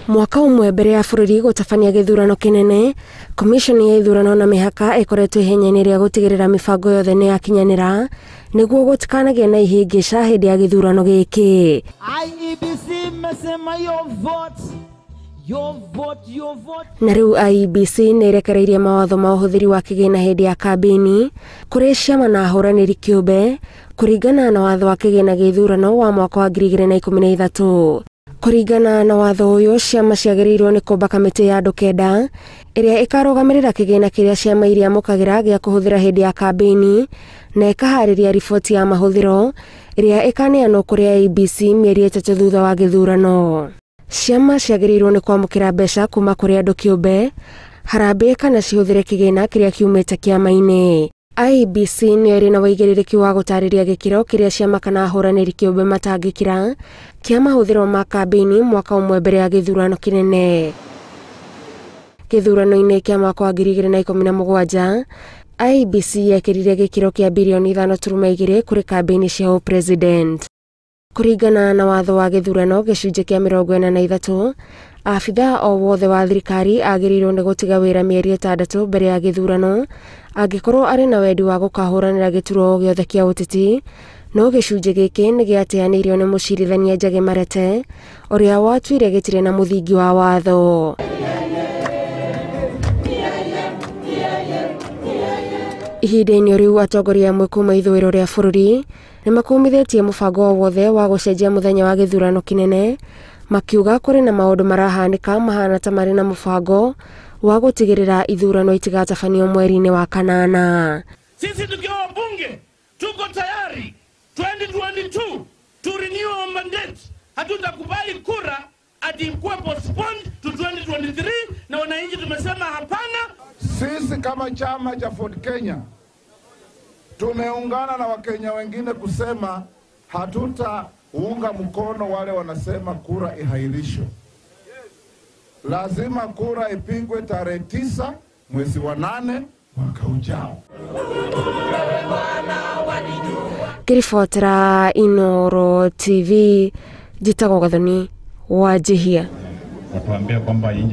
Mwaka ũmwe mbere ya bũrũri gũtabania gĩthurano kĩnene, Komishoni ya ithurano na mĩhaka ĩkoretwo ihenya-inĩ rĩa gũtigĩrĩra mĩbango yothe nĩ yakinyanĩra nĩguo gũtikanagĩe na ihĩngĩca hĩndĩ ya gĩthurano gĩkĩ. IEBC imesema your vote, your vote, your vote. Na rĩu IEBC nĩ ĩrekereirie mawatho ma ũhũthĩri wa kĩgĩna hĩndĩ ya kambĩini kũrĩ ciama na ahũranĩri kĩũmbe kũringana na watho wa kĩgĩna gĩa ithurano wa mwaka wa 2013. Kũringana na watho ũyũ, ciama ciagĩrĩirwo nĩ kũmba kamĩtĩ ya andũ 9 ĩrĩa ĩkarũgamĩrĩra kĩgĩna kĩrĩa ciama iria amũkagĩra gĩa kũhũthĩra hĩndĩ ya kambĩini na ĩkaharĩria riboti ya mahũthĩro ĩrĩa ĩkaneanwo kũrĩ IEBC mĩeri 3 thutha wa gĩthurano. Ciama ciagĩrĩirwo nĩ kwamũkĩra mbeca kuma kũrĩ andũ kĩũmbe, harambee kana cihũthĩre kĩgĩna kĩrĩa kiumĩte kĩama-inĩ. IEBC nĩyo ĩrĩ na ũigĩrĩrĩki wa gũtarĩria gĩkĩro kĩrĩa ciama kana ahũranĩri kĩũmbe matangĩkĩra kĩa mahũthĩro ma kambĩini mwaka ũmwe mbere ya gĩthurano kĩnene. Gĩthurano-inĩ kĩa mwaka wa 2017, IEBC yekĩrire gĩkĩro kĩa birioni 5.2 kũrĩ kambĩini cia ũpresident. Kũringana na watho wa gĩthurano gĩcunjĩ kĩa 43, abithaa o wothe wa thirikari agĩrĩirwo nĩ gũtiga wĩra mĩeri 6 mbere ya gĩthurano angĩkorwo arĩ na wendi wa gũkahũranĩra gĩturwa o gĩothe kĩa ũteti, no gĩcunjĩ gĩkĩ nĩ gĩateanĩirio nĩ mũcirithania Njagi Marete ũrĩa watuire gĩtirĩ na mũthingi wa watho. Ihinda-inĩ rĩu atongoria amwe kuma ithũĩro rĩa bũrũri nĩ makumithĩtie mũbango o wothe wa gũcenjia mũthenya wa gĩthurano kĩnene, makiuga kũrĩ na maũndũ marahanĩka mahana ta marĩ na mũbango wa gũtigĩrĩra ithurano itigatabanio mweri-inĩ wa kanana. Sisi tukiwa wabunge tuko tayari 2022 to renew our mandate. Hatutakubali kura ati ikuwe postponed to 2023 na wananchi tumesema hapana. Sisi kama chama cha Ford Kenya tumeungana na Wakenya wengine kusema hatutaunga mkono wale wanasema kura ihairishwe. Lazima kura ipigwe tarehe 9 mwezi wa 8 mwaka ujao. Ngĩribotera Inooro TV, njĩtagwo Gathoni Wanjihia. Watuambia kwamba inje